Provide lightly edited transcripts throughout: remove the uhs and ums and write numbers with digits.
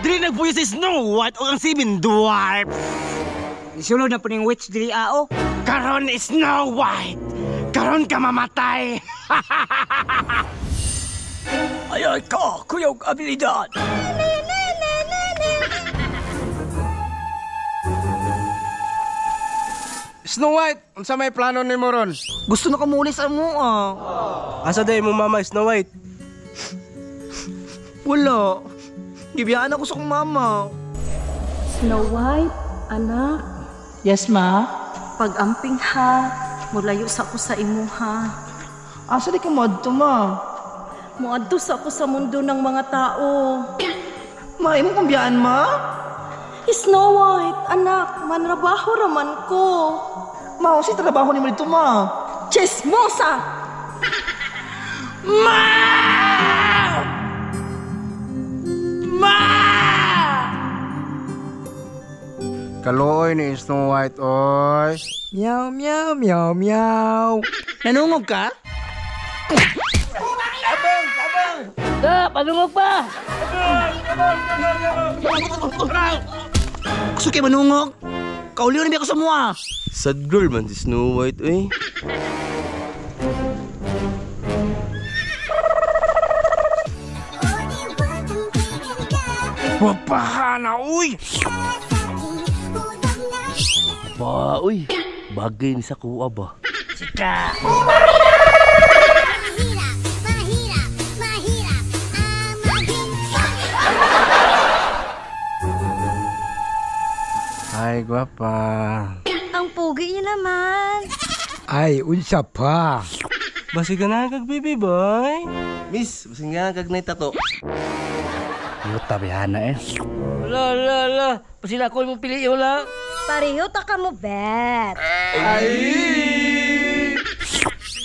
Dili nagpuyo si Snow White o ang Seven Dwarfs. Isulod na po ning witch dili ao. Karon Snow White. Karon ka mamatay. Ay ay ka, kuyog abilidad. Snow White, unsa may plano nimo ron? Gusto na kamuli sa mo ah. Asa day mo mama Snow White? Wala. Gibiyaan ako sa kong mama. Snow White, anak. Yes, ma. Pag-amping ha, mulayo sa ako sa imuha. Asa di ka moadto, ma? Muadto sa ako sa mundo ng mga tao. Ma, imo kong biyaan, ma? Snow White, anak, manrabaho raman ko. Ma, unsay trabaho nimo dito, ma? Chismosa! Ma! Ma! Kaluoy ni Snow White, oy. Meow, meow, meow, meow. Nanungog ka? Tabang, tabang! Da, panungog pa! Gusto kayo manungog? Kauliw na biya ko sa mua. Sad girl man si Snow White, eh. Wapahana, uy! Ba, uy. Bagay ni sa kuha ba? Chika! Mahirap, mahirap, mahirap ang maging Ay, gwapa. Ang pugi niya naman. Ay, unsa pa. Basi ka na kag baby boy. Miss, basi nga kag nay tato. Yuta bihana eh. Ala, ala, ala. Pasila ko imong pili wala. Pareho ta ka mo, bet.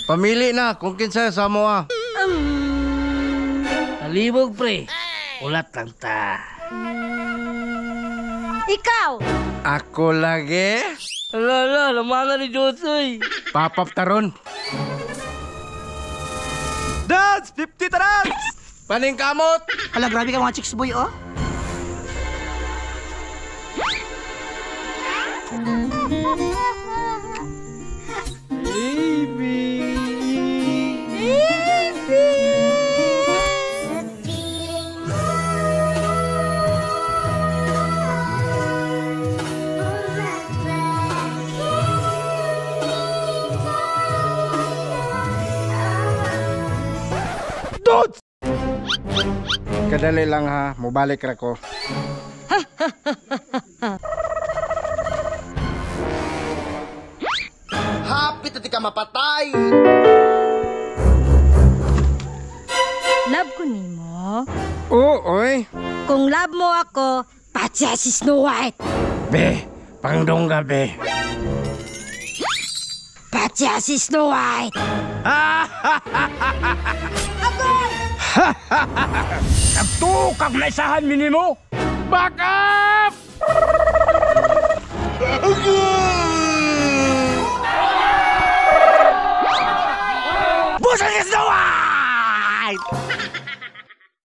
Pamili na kung kinsa sa mo ah. Talibog pre. Ulat lang ta. Ikaw! Ako lagi. Ala, ala, lamanga ni Josoy. Papap taron. Dance! 50 tarans! Paningkamot! Hala, grabe ka mga chicks boy, oh. Baby! Sa piling mo, Dudes! Kadali lang ha, mubalik ra ko. Hapit na di ka mapatay! Love ko nimo. Oo, oy. Kung love mo ako, patya si Snow White. Be, pangdongga be. Patya si Snow White. Nagtukag na isahan minimo! Baka!